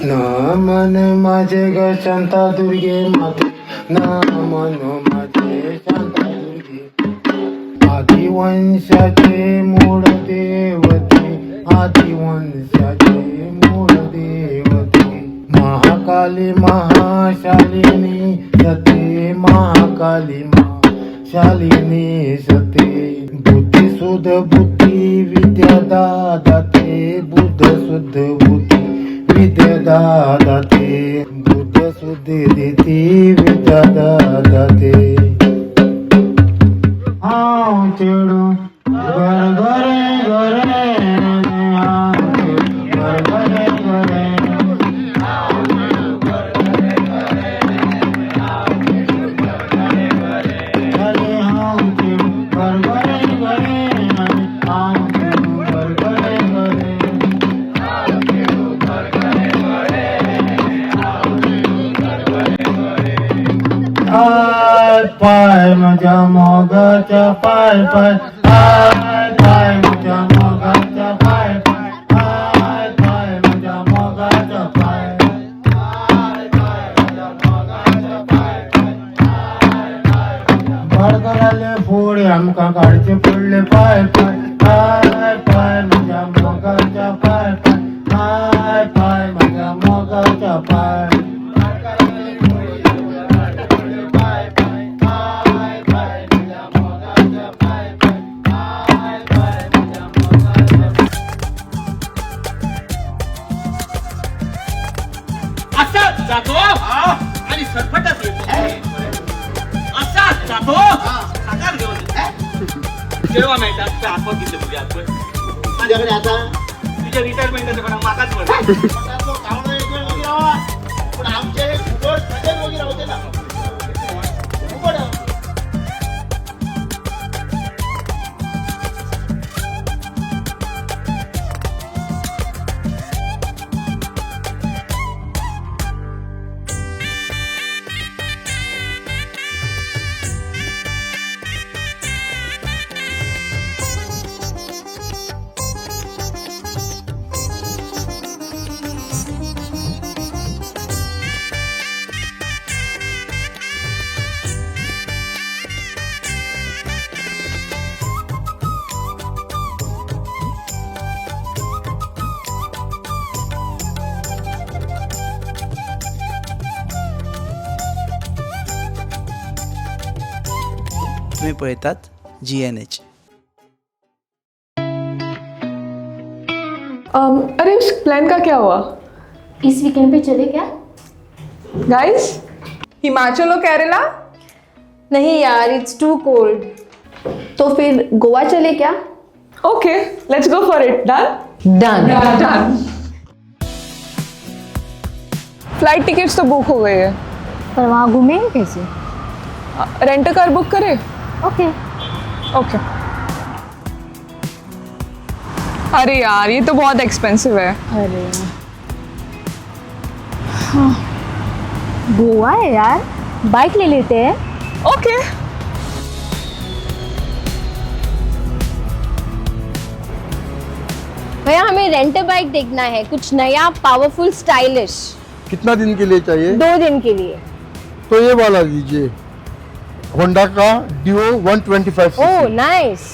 नमन माझे ग शांतादुर्गे माते, नमन माझे शांतादुर्गे. आदिवंशाचे मूळ देवते, आदिवंशाचे मूळ देवते. महाकाली महाशालिनी सते, महाकाली महाशालिनी सते. बुद्धी सुध बुद्धी विद्या दाते, बुद्ध शुद्ध बुद्धी विद्या दाते, बुद्ध शुद्धी देती विद्या दाते. हांव चेडूं घर घरे घरे, हांव चेडूं घर घरे घरे. अरे हांव चेडूं घर घरे घरे, हांव चेडूं घर घरे घरे. I पाय माझ्या मोगाच्या पाय पाय, I पाय माझ्या मोगाच्या पाय पाय, I पाय माझ्या मोगाच्या पाय, I पाय माझ्या मोगाच्या पाय पाय. बडकराले फोडे आमकां काडचे पडले पाय पाय, I पाय माझ्या मोगाच्या पाय पाय, I पाय माझ्या मोगाच्या पाय. असाच जातो आणि सरपटच येतो, असाच जातो साकार घेऊन येतो. जेव्हा मेळटा तुका आठवत कितले भुरगे आहात पळय. माझ्याकडे आता तुझ्या रिटायरमेंटाचे कोणाक म्हाकाच म्हण. पोटातलो कावळो एक वेळ वगी रावा, पण आमचे हे घुबड सगळेच वगी रावचे ना. घुबड. तुम्ही पळयतात जीएनएच. अरे उस प्लान का क्या हुआ? इस वीकेंड पे चले क्या? गाइस, हिमाचल और केरला? नहीं यार, it's to cold. तो फिर गोवा चले क्या? Okay, let's go for it. Done. Done. Done. Flight tickets तो बुक हो गई है. पर वहाँ घूमेंगे कैसे? रेंट कार बुक करे? ओके. ओके. अरे यार, ये तो बहुत एक्सपेंसिव है. अरे हाँ, गोवा है यार, बाइक ले लेते हैं. ओके. भैया, हमें रेंट बाइक देखना है, कुछ नया, पावरफुल, स्टाइलिश. कितना दिन के लिए चाहिए? 2 दिन के लिए. तो ये वाला लीजिए, होंडा का डिओ 125. ओह nice.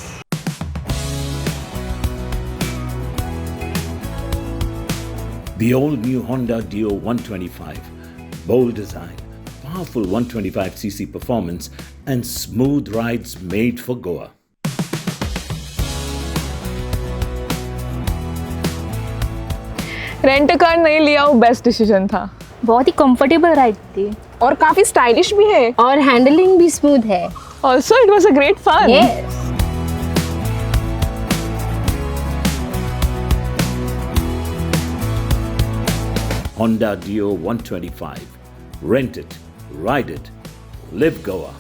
The all new Honda Dio 125. Bold design, powerful 125cc performance, and smooth rides made for Goa. Rent car नहीं लिया, वो बेस्ट डिसीजन था. बहुत ही कंफर्टेबल राइड थी. और काफी स्टाइलिश भी है. और हैंडलिंग भी स्मूथ है. Also it was a great fun. Yes. Honda Dio 125. Rent it, ride it, live Goa.